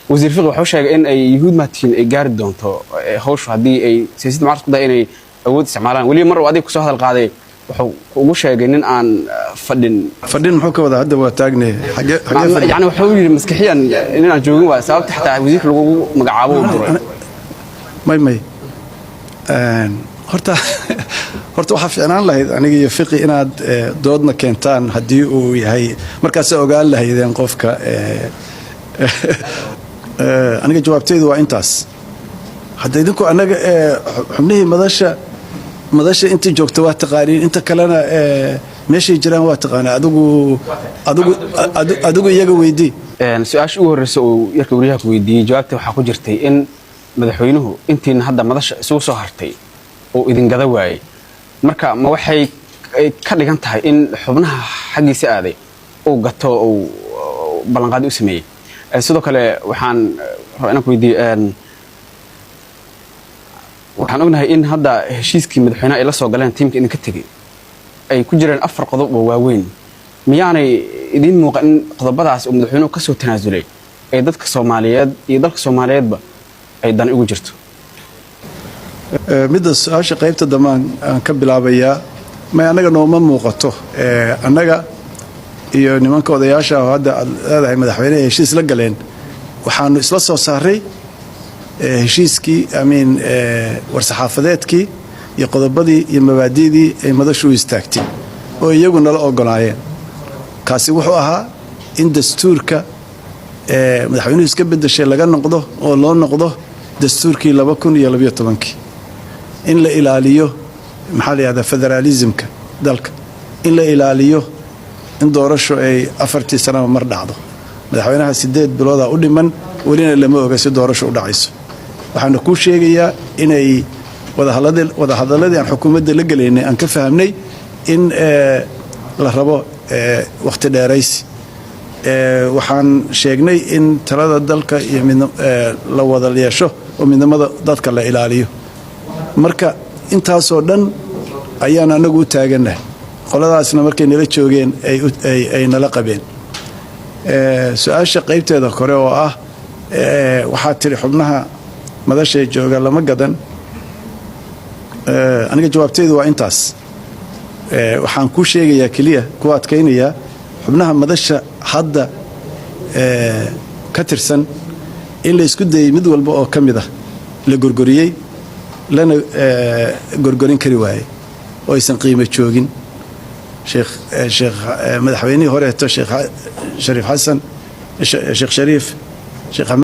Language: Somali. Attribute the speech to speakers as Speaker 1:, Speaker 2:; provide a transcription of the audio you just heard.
Speaker 1: Wasiir Fiqi wuxuu sheegay in ay Yuhuud maatiin ay gaari doonto hawshu haddii ay siyaasadda mucaaradka ku dahay inay awood isticmaalaan. Weliba mar uu adiga kusoo hadal qaaday, wuxuu ugu sheegay nin aan fadhin.
Speaker 2: Fadhin muxuu ka wadaa? Hadda waa taagne, xagee fadhin?
Speaker 1: Yani wuxuu yidhi maskixiyan nin aan joogin, waa sababta xataa wasiirka lagugu magacaabo uu duray.
Speaker 2: May, horta waxaa fiicnaan lahayd aniga iyo Fiqi inaad doodna keentaan haddii uu yahay, markaasa ogaan lahaydeen qofka. Aniga jawaabtaydu waa intaas. Hadda idinku annaga xubnihii madasha intii joogta waa taqaaniin, inta kalena meeshay jiraan waa taqaanaa. Adigu iyaga weydii.
Speaker 1: Su-aasha ugu horreysa uu yarka wariyaha ku weydiiyey, jawaabta waxaa ku jirtay in madaxweynuhu intiina hadda madasha isugu soo hartay uu idin gada waayey. Marka ma waxay ka dhigan tahay in xubnaha xaggiisa aaday uu gato, uu ballanqaadi u sameeyey? Sidoo kale waxaan rabaa inaan ku weydiiyo, waxaan ognahay in hadda heshiiskii madaxweynaha ay la soo galeen tiimka idinka tegey ay ku jireen afar qodob oo waaweyn. Miyaanay idiin muuqan in qodobadaas uu madaxweynuhu ka soo tanaasulay ee dadka Soomaaliyeed iyo dalka Soomaaliyeedba ay dan ugu jirto?
Speaker 2: Midda su-aasha qaybta dambe aan ka bilaabayaa. May, annaga nooma muuqato. Annaga iyo nimanka odayaasha oo hadda aad leedahay madaxweyneha heshiis la galeen, waxaanu isla soo saaray heshiiskii, amiin, war-saxaafadeedkii iyo qodobadii iyo mabaadi'dii ay madashu u istaagtay oo iyagu nala ogolaayeen. Kaasi wuxuu ahaa in dastuurka madaxweynuhu iska beddeshay laga noqdo oo loo noqdo dastuurkii 2012-kii, in la ilaaliyo, maxaa la yihahdaa, federaalismka dalka, in la ilaaliyo in doorasho ay 4-tii sanaba mar dhacdo. Madaxweynaha 8 biloodaa u dhiman, welina lama oga si doorasho u dhacayso. Waxaana kuu sheegayaa inay wadahadalladii aan xukuumadda la gelaynay aan ka fahamnay in la rabo wakhti dheeraysi. Waxaan sheegnay in talada dalka iyo la wada yeesho oo midnimada dadka la ilaaliyo. Marka intaasoo dhan ayaan anagu u taagannahay, qoladaasna markay nala joogeen ay nala qabeen. Su-aasha qaybteeda kore oo ah, waxaa tiri xubnaha madashay jooga lama gadan. Aniga jawaabteydu waa intaas. Waxaan kuu sheegayaa keliya, ku adkaynayaa, xubnaha madasha hadda ka tirsan in la isku dayey mid walba oo ka mid ah la gorgoriyey, lana gorgorin kari waayey oo aysan qiimo joogin. Sheekh madaxweynihii horeeto, Sheekh Shariif Xasan, Sheekh Shariif Sheekh Axmed.